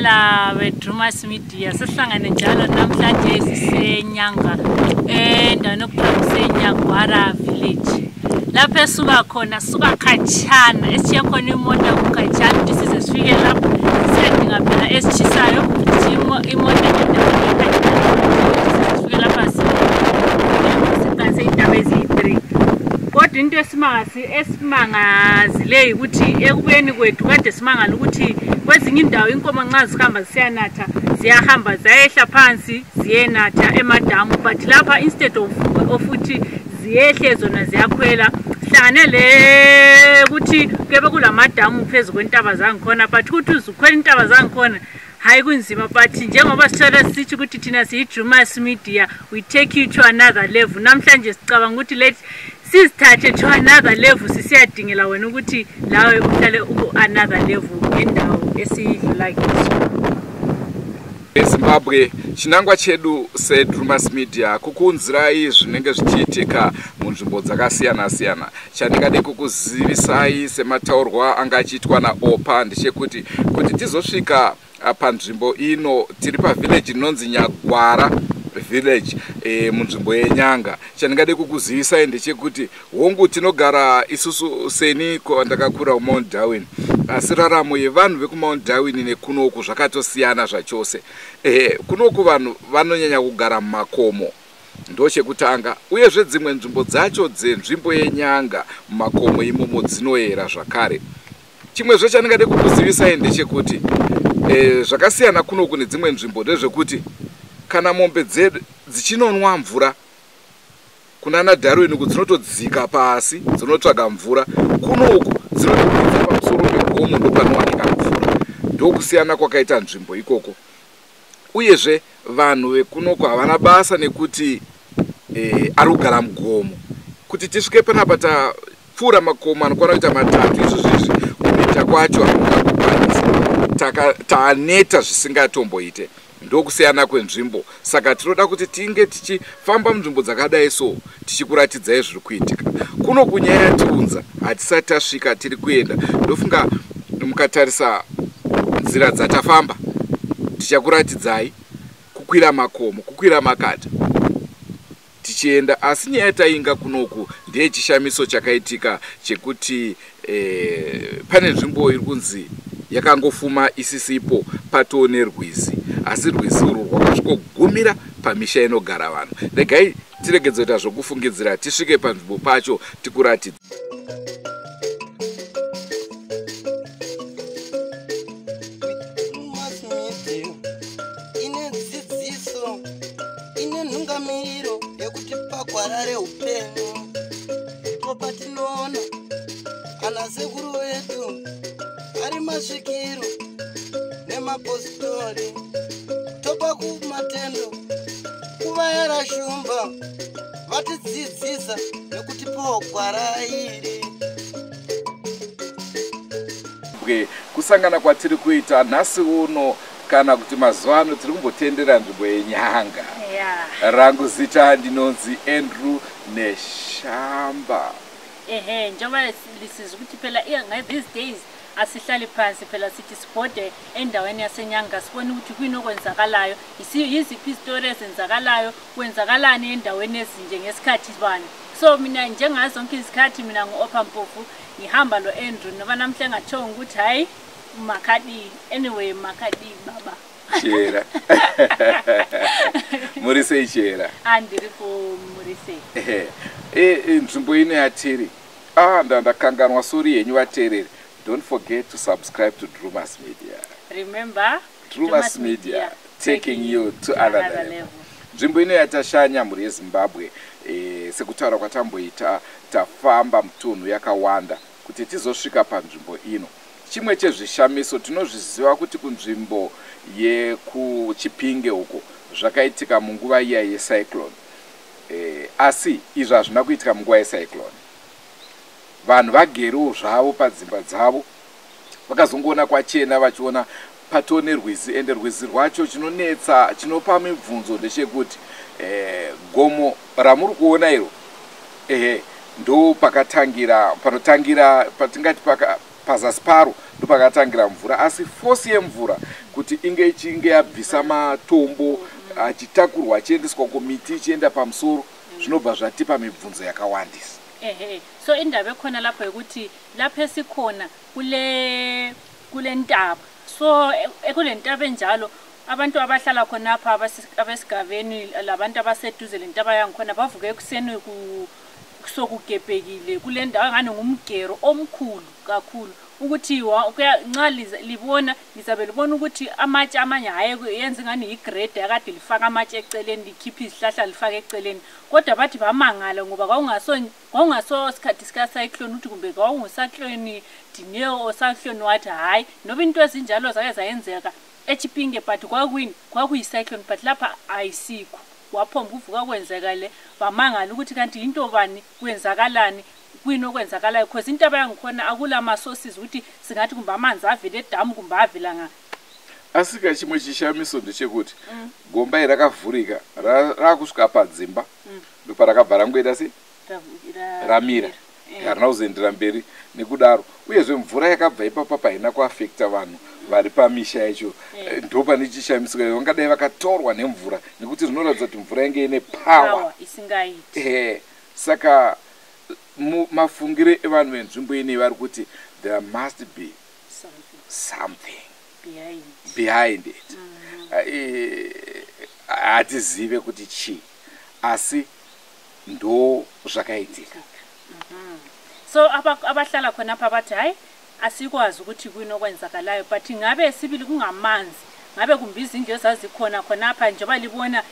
La beDrumas Media sihlangane njalo namhlanje siseNyanga, endaweni okuthiwa kuseNyagwara village, lapho esuka khona, suka khatshana, esitshiye khona imota kukhatshana ukuthi size sifike lapho siyadinga phela esitshisayo imota endaweni ekhatshana size sifike lapha siqanse intaba eziyi-3. Kodwa into esimangazileyo ukuthi ekubuyeni kwethu kade simangala ukuthi kwezinye indawo inkomo nxa zihamba zisiyanatha ziyahamba ziyayehla phansi ziyenatha emadamu, but lapha instead of ukuthi ziyehle zona ziyakhwela. Sihlangane le ukuthi kuyabe kulamadamu phezu kwentaba zangikhona, but ukuthi uzukhwela intaba zangikhona hayi kunzima. But njengoba sithola sisithi ukuthi thina siyi-Drumas Media, we take you to another level. Namhlanje sicabanga ukuthi let sizithathe to another level, sisiyadingela wena ukuthi lawe uhlale uku-another level ngendawo esiyidlula kizo. EZimbabwe, chinangwa chedu seDrumas Media kukuunzirai zvinenge zvichiitika munzvimbo dzakasiyana-siyana. Chandingade kukuzivisai semataurwa anga achiitwa naOpa ndechekuti kuti tizosvika panzvimbo ino, tiri pavillage inonzi Nyagwara village, munzvimbo yeNyanga. Chandingade kukuzivisai ndechekuti hongu tinogara isusu, seni ndakakura kuMount Darwin, asi raramo yevanhu vekuMount Darwin nekunoku zvakatosiyana zvachose. Kunoku vanhu vanonyanya kugara mumakomo, ndochekutanga, uyezve dzimwe nzvimbo dzacho dzenzvimbo yeNyanga mumakomo imomo dzinoyera zvakare. Chimwezve chandingade kukuzivisai ndechekuti zvakasiyana kunoku nedzimwe nzvimbo ndezvekuti kana mombe dzedu dzichinonwa mvura kunana Darwin uku dzinotodzika pasi dzinotsvaga mvura, kunoku dzinotokwidza pamusoro pegomo ndopanowanika mvura. Ndokusiyana kwakaita nzvimbo ikoko. Uyezve vanhu vekunoku havana basa nekuti ari kugara mugomo. Kuti tisvike panapa tapfuura makomo anokwana kuita 3 izvozvizvi, kuneta kwacho hakuna kukwanisa, taneta zvisingatomboite. Ndokusiyana kwenzvimbo. Saka tinoda kuti tinge tichifamba munzvimbo dzakadai so tichikuratidzai zviri kuitika kuno. Kunyaya yatiunza hatisati tasvika, tiri kuenda. Ndofunga mukatarisa nzira dzatafamba tichakuratidzai kukwira makomo, kukwira makata tichienda. Asi nyaya yatainga kunoku ndeyechishamiso chakaitika chekuti pane nzvimbo iri kunzi yakangofuma isisipo, patoo nerwizi, asi rwizi urwu rwakasvikogumira pamisha inogara vanhu. Regai tiregedze kuita zvokufungidzira, tisvike panzvimbo pacho tikuratidza. Drumas Media ine dzidziso, ine nhungamiro yekuti pagwara reupenyu ndipo patinoona ana sekuru vedu ari masvikiro nemapostori. Topa kumatendo kuvayera shumba vatidzidzisa nekutipawo gwara iri. Bwe kusangana kwatiri kuita nhasi uno, kana kuti mazuva ano, tiri kumbotendera nzvimbo yeNyanga. Rangu zita ndinonzi Andrew Neshamba. Ehe, njengoba lisizwa ukuthi phela these days asihlali phansi phela, sithi sibhode endaweni yaseNyanga sibone ukuthi kuyini okwenzakalayo, yiziphi izitori ezenzakalayo, kwenzakalani endaweni ezinje ngesikhathi bani. So mina njengazo zonke izikhathi mina ngu-Opha Mpofu, ngihamba lo-Andrew, noba namhle ngatshonga ukuthi hhayi makadi. Anyway, makadi baba? Chera, muri sei Chera? Andiri kumurisei? Ehe. Nzvimbo ino yatiri, ndakanganwa, sorry henyu vateereri. Don't forget to subscribe to Drumas Media. Remember, Drumas Media, taking you to another level. Nzvimbo ino yatashanya, mhuri yeZimbabwe, sekutaura kwatamboita, tafamba mutunhu yakawanda kuti tizosvika panzvimbo ino. Chimwe chezvishamiso, tinozviziva kuti kunzvimbo yekuChipinge uko zvakaitika munguva iya yecyclone, asi izvi hazvina kuitika munguva yecyclone. Vanhu vagerewo zvavo padzimba dzavo vakazongoona kwachena, vachiona patoo nerwizi. Ende rwizi rwacho, chinonetsa, chinopa mibvunzo ndechekuti gomo ramuri kuona iro, ehe, ndo pakatangira, panotangira patingati pazasi paro. Ndopakatangira mvura, asi force yemvura kuti inge ichinge yabvisa matombo achitakurwa achiendeswa kumiti ichienda pamusoro, zvinobva zvatipa mibvunzo yakawandisa. Ehe, so indaba ekhona lapho ukuthi lapho esikhona kule ntaba, so kule ntaba enjalo abantu abahlala khonapha abesigabeni labantu abaseduze le ntaba yangikhona bavuke ekuseni sokugebhekile kule ndawo engani ngumgero omkhulu kakhulu, ukuthi nxa libona lizabe libona ukuthi amatshe amanye hayi yenza ingani yigrade akade lifaka amatshe eceleni, likhiphe izihlahla lifake eceleni. Kodwa bathi bamangala ngoba kwawungaso sikhathi sika-cyclone, ukuthi kumbe kwakungu-cyclone Dineo or cyclone wathi, hhayi, noba into ezinjalo zake zayenzeka eChipinge, but kwakwini kwakuyi-cyclone, but lapha ayisikho. Waphomba ukuvuka kwenzekale, bamangala ukuthi kanti yinto bani, kwenzakalani, kuyini okwenzakalayo, cause intaba yangikhona akula ma-sources ukuthi singathi kumbe amanzi avele edamu kumbe avela nga. Asika chimwe chishamiso ndechekuti gomba iri rakavhurika rakusvika padzimba, ndoparakabva rangoita sei, ramira, harina kuzoendera mberi nekudaro. Uyezve mvura yakabva ipapa paina kuafekta vanhu vari pamisha yacho. Ndo pane chishamiso, vangadai vakatorwa nemvura, nekuti zvinoratidza kuti mvura yange ine power isingaiti. Saka mafungire evanhu venzvimbo inei vari kuti there must be something behind it. Hatizive kuti chii, asi ndo zvakaitika. So abahlala khonapha bathi hayi, asikwazi ukuthi kuyini okwenzakalayo, but ngabe sibili kungamanzi, ngabe kumbe izindlu ezazikhona khonapha, njengoba libona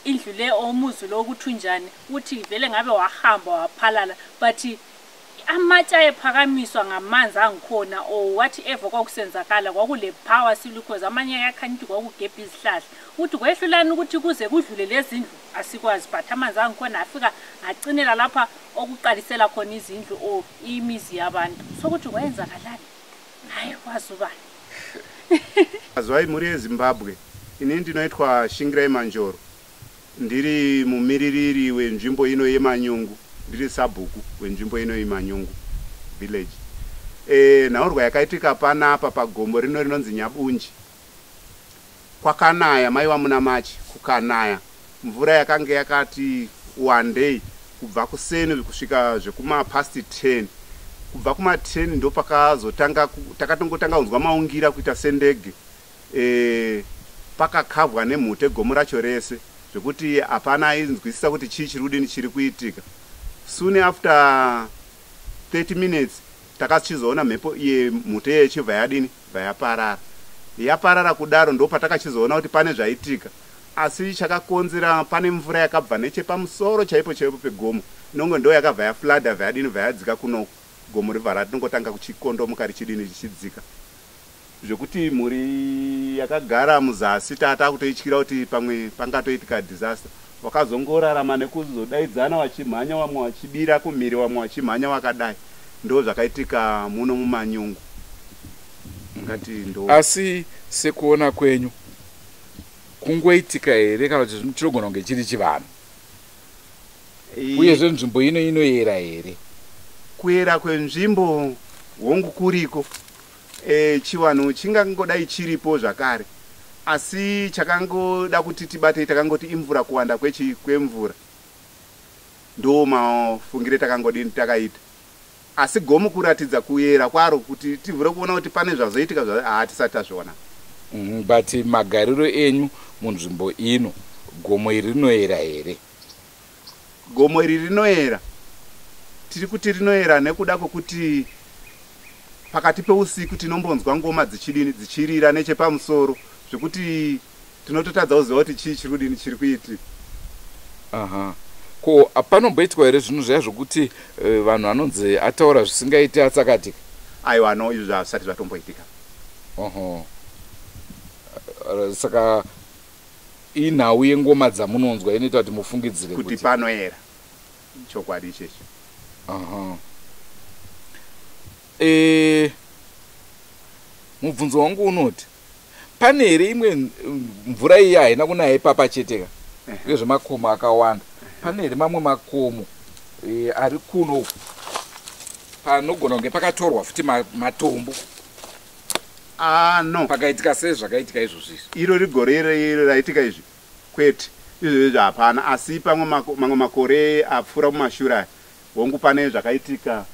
indlu le, omuzi lo, ukuthi unjani, ukuthi vele ngabe wahamba waphalala, but amatshe ayephakamiswa ngamanzi angikhona or whatever kwakusenzakala, kwakule power sibili, because amanye ayakhanya ukuthi kwakugebha izihlahla, ukuthi kwehlulani ukuthi kuze kudlule lezindlu asikwazi, but amanzi angikhona afika acinela lapha okuqalisela khona izindlu or imizi yabantu. So ukuthi kwenzakalani, hayi, kwazi ubani. Mazwai mhuri yeZimbabwe, ini ndinoitwa Shingirai Manjoro, ndiri mumiririri wenzvimbo ino yeManyungu, ndiri sabhuku wenzvimbo ino yeManyungu village. Nhaurwa yakaitika panapa pagomo rino rinonzi Nyabunji, kwakanaya maiwa muna Machi, kukanaya mvura yakanga yakati wandei kubva kuseni kusvika zvekumapast 10. Kubva kuma10 ndo pakazotanga takatongotanga kunzwa maungira kuita sendege. Pakakavhwa nemhute gomo racho rese, zvekuti hapana ainzwisisa kuti chii chiri kudini, chiri kuitika. Soon after 30 minutes takachizoona mhepo yemhute yechibva yadini, bva yaparara. Yaparara kudaro ndo patakachizoona kuti pane zvaitika, asi chakakonzera pane mvura yakabva nechepamusoro chaipo chaipo pegomo, inonge ndo yakabva yaflooda, bva yadini, bva yadzika kunoku, gomo ribva ratinongotanga kuchikondomuka richidini, richidzika, zvekuti mhuri yakagara muzasi tatakutoityira kuti pamwe pangatoitika disaster. Wakazongorarama nekuzodaidzana vachimhanya, vamwe vachibira kumhiri, vamwe vachimhanya vakadai. Ndo zvakaitika muno muManyungu, ngati ndo. Asi sekuona kwenyu, kungoitika here kana kuti chinogona kunge chiri chivanhu? Uyezve nzvimbo ino inoyera here? Kuyera kwenzvimbo hongu kuriko. Chivanhu chingangodai chiripo zvakare, asi chakangoda kuti tibatei takangoti imvura, kuwanda kwemvura, ndo mafungire takangodini takaita. Asi gomo kuratidza kuyera kwaro kuti tivhure kuona kuti pane zvazoitika, hatisati tazviona. But magariro enyu munzvimbo ino, gomo iri rinoyera here? Gomo iri rinoyera, tiri kuti rinoyera nekuda kwekuti pakati peusiku tinombonzwa ngoma dzichidini, dzichirira nechepamusoro, zvekuti tinototadza kuziva kuti chii chiri kudini, chiri kuitika. Aha, ko panomboitwa here zvinhu zviya zvokuti vanhu vanonzi ataura zvisingaiti atsakatika? Aiwa, no, izvo hazvisati zvatomboitika. Oho. Saka inhau yengoma dzamunonzwa inoita kuti mufungidzire kuti panoyera, chokwadi ichecho. Aha. Mubvunzo wangu unoti pane here imwe mvura iyi haina kunaya ipapa chete ka, uyezve makomo akawanda, pane here mamwe makomo ari kuno uku? Panogona kunge pakatorwa futi matombo. Ah, no. Pakaitika sei zvakaitika izvozvo izvi? Iro rigore iro raitika izvi kwete, izvozvo hapana. Asi pamwe mamwe makore apfuura mumashure aya, hongu, pane zvakaitika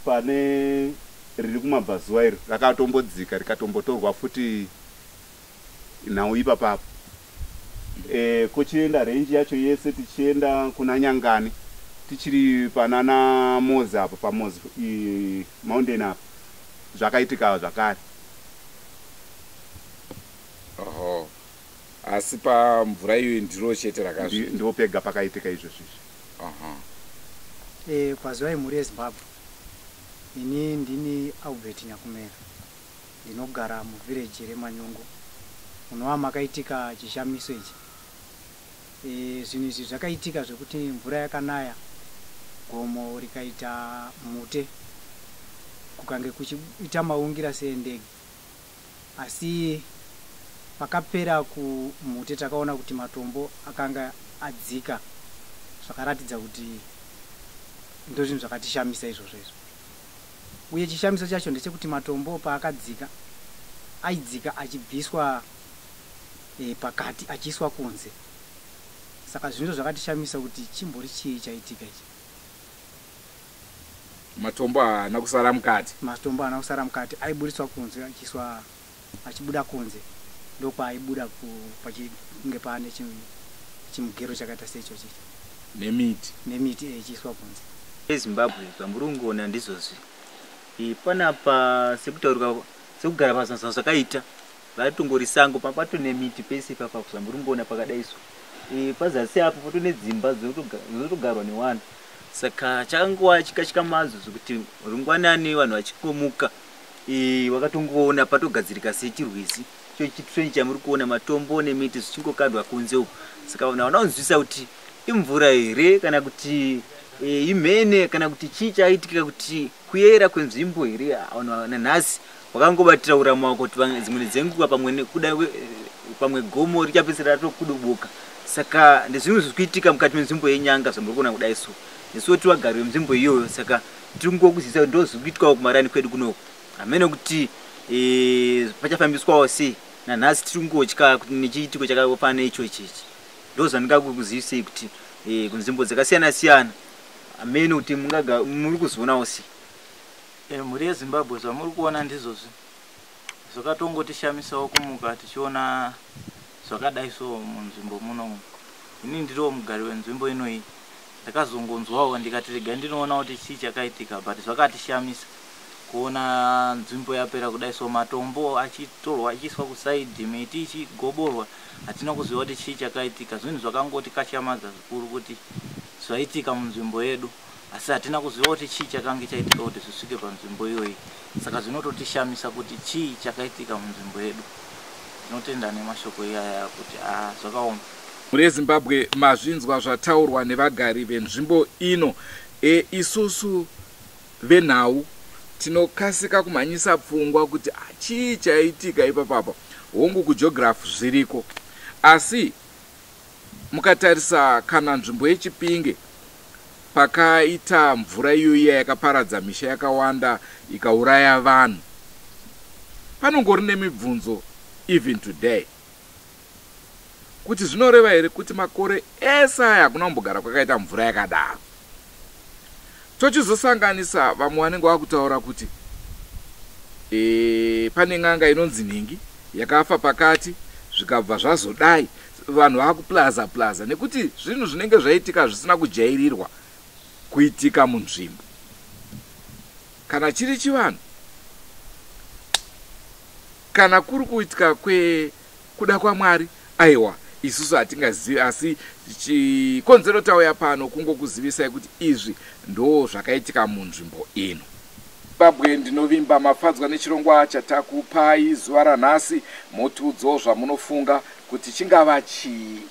pane riri kumabvazuva iro rakatombodzika rikatombotorwa futi nhau ipapapo. Kuchienda range yacho yese tichienda kuna Nyangani, tichiri panana Mozi apo, paMozi Mountain apo, zvakaitika zvakare. Oho, asi pamvura iyoyi ndiro chete rakazvi? Ndipo pega pakaitika izvozvo izvi. Kwaziwai mhuri yeZimbabwe. Ini ndini Albert Nyakumera, ndinogara muvillage reManyongo munova makaitika chishamiso ichi. Zvinhu izvi zvakaitika zvekuti mvura yakanaya, gomo rikaita mute, kukange kuchiita maungira seendege. Asi pakapera kumute takaona kuti matombo akanga adzika, zvakaratidza kuti ndozvinhu zvakatishamisa izvozvo izvo. Uye chishamiso chacho ndechekuti matombo paakadzika, aidzika achibviswa pakati achiiswa kunze. Saka zvinhu zvakatishamisa kuti chimbori chii chaitika ichi. Matombo haana kusara mukati? Matombo haana kusara mukati, aiburitswa kunze achiiswa, achibuda kunze, ndokwaaibuda pachinge paane chimugero chakaita seichochi. Nemiti? Nemiti ichiiswa kunze. EZimbabwe, zvamuri kungoona ndizvozvi. Panapa sekutaurika sekugara pazvanhu zvakaita vatongori sango, papato nemiti pese ipapa zvamuri kungoona pakadai so. Pazasi apo pato nedzimba dzinotogarwa nevanhu. Saka chakangova chikatyamadzo zvekuti rungwanani vanhu vachingomuka, vakatongoona patogadzirika sechirwizi icho chitrench chamuri kuona, matombo nemiti zvichingokandwa kunze uko. Saka vanhu havana kunzwisisa kuti imvura here kana kuti imhene kana kuti chii chaitika, kuti kuyera kwenzvimbo here. Vanhu nanhasi vakangobatira uramu wako kuti dzimweni dzenguva pamwe nekuda pamwe gomo richapedzisira ratokudubuka. Saka ndezvimwe zviri kuitika mukati menzvimbo yeNyanga zvamuri kuona kudai so. Nesuwo tiri vagari venzvimbo iyoyo, saka tiri kungokuzivisa kuti ndo zviri kuitikawo kumarani kwedu kunoko. Hamene kuti pachafambiswawo sei. Nanhasi tiri kungotya kuti nechiitiko chakafanana neichochi ichi. Ndo zvandingakuzivisei kuti kunzvimbo dzakasiyana siyana, hamene kuti muri kuzvionawo sei. Mhuri yeZimbabwe, zvamuri kuona ndizvozvi. Zvakatongotishamisawo kumuka tichiona zvakadai so munzvimbo munomu. Ini ndiriwo mugari wenzvimbo inoyi, ndakazongonzwawo ndikati rega ndinoona kuti chii chakaitika, but zvakatishamisa kuona nzvimbo yapera kudai so, matombo achitorwa achiiswa kuside, miti ichigoborwa. Hatina kuziva kuti chii chakaitika. Zvinhu zvakangotikatyamadza zvikuru kuti zvaitika munzvimbo yedu, asi hatina kuziva kuti chii chakange chaitika kuti zvisvike panzvimbo iyoyi. Saka zvinototishamisa kuti chii chakaitika munzvimbo yedu. Tinotenda nemashoko iyaya kuti a zvakaoma. Mhuri yeZimbabwe, mazvinzwa zvataurwa nevagari venzvimbo ino. Isusu venhau tinokasika kumhanyisa pfungwa kuti chii chaitika ipapapa. Hongu, kugeography zviriko, asi mukatarisa kana nzvimbo yeChipinge pakaita mvura iyoiya yakaparadza misha yakawanda ikauraya vanhu, panongori nemibvunzo even today kuti zvinoreva here kuti makore ese aya hakuna kumbogara kwakaita mvura yakadaro. Tochizosanganisa vamwe vanenge vakutaura kuti pane n'anga inonzi nhingi yakafa pakati, zvikabva zvazodai. Vanhu vakuplaza plaza nekuti zvinhu zvinenge zvaitika zvisina kujairirwa kuitika munzvimbo. Kana chiri chivanhu, kana kuri kuitika kwekuda kwaMwari, aiwa, isusu hatingazivi. Asi chikonzero tauya pano kungokuzivisai kuti izvi ndo zvakaitika munzvimbo ino. Zimbabwe, ndinovimba mafadzwa nechirongwa chatakupai zuva ranhasi. Motiudzawo zvamunofunga kuti chingava chii.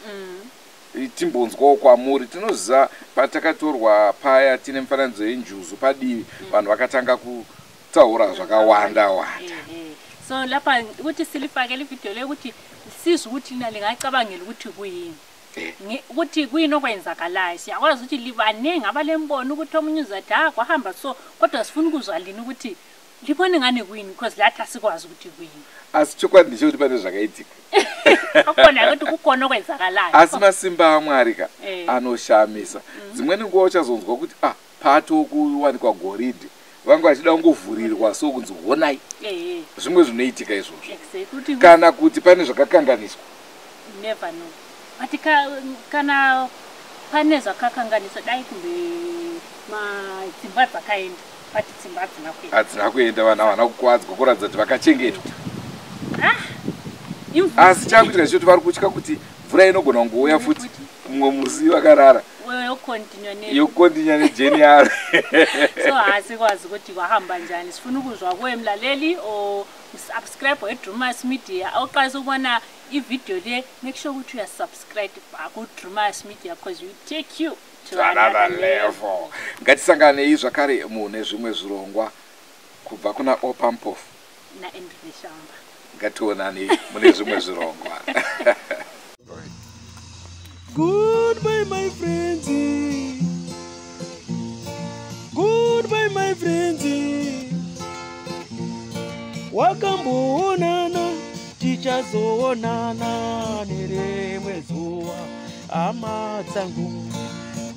Timbonzwawo kwamuri. Tinoziva patakatorwa paya tine mifananidzo yenjuzu padivi, vanhu vakatanga kutaura zvakawanda wanda. So lapha ukuthi silifakele ividiyo le ukuthi sizwe ukuthi lina lingacabangela ukuthi kuyini. Ukuthi kuyini okwenzakalayo. Siyakwazi ukuthi libaningi abalembono ukuthi omunye uzathi ha kwahamba so, kodwa sifuna ukuzwa lini ukuthi libone ngani kuyini, because lathi asikwazi ukuthi kuyini. Asi chokwadi ndechekuti pane zvakaitika. Kukhona ukuthi kukhona okwenzakalayo. Asi masimba aMwari ka anoshamisa. Dzimweni nguva uchazonzwa kuti pato kuwanikwa goridhe, vanga vachida kungovhurirwa so kunzi honai. Zvimwe zvinoitika izvozvo. Kana kuti pane zvakakanganiswa. Never know. But kana pane zvakakanganiswa dai kumbe dzimba dzakaenda, but dzimba hadzina kuenda. Hadzina kuenda, vanhu havana kukwadzwa kuratidza kuti vakachengetwa. Asi chakuitika chechoti vari kutya kuti mvura inogona kungouya futi mumwe musi vakarara. Yokontinya nejeni yaro. So asikwazi ukuthi kwahamba njani. Sifuna ukuzwa kuwe mlaleli or subscribe weDrumas Media. Awuqalisa ukubona ivideo le, make sure ukuthi uyasubscribe kuDrumas Media because we take you to another level. Ngatisanganei zvakare mune zvimwe zvirongwa kubva kuna Opa Mpofu na Andrew Shamba. Ngationanei mune zvimwe zvirongwa. Goodbye my friends. Goodbye my friends. Wakamboonana tichazoonana nerimwe zuva hama dzangu.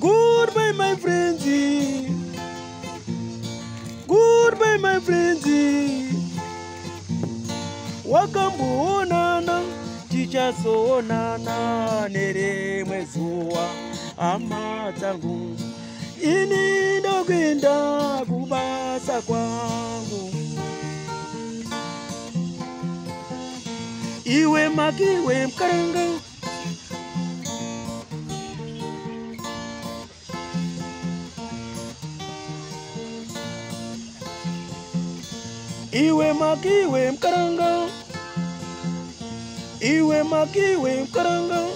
Goodbye my friends. Goodbye my friends. Wakamboonana tichazoonana nerimwe zuva hama dzangu. Ini ndokuenda kubasa kwangu. Iwe makiwe mkaranga. Iwe makiwe mkaranga. Iwe makiwe mkaranga.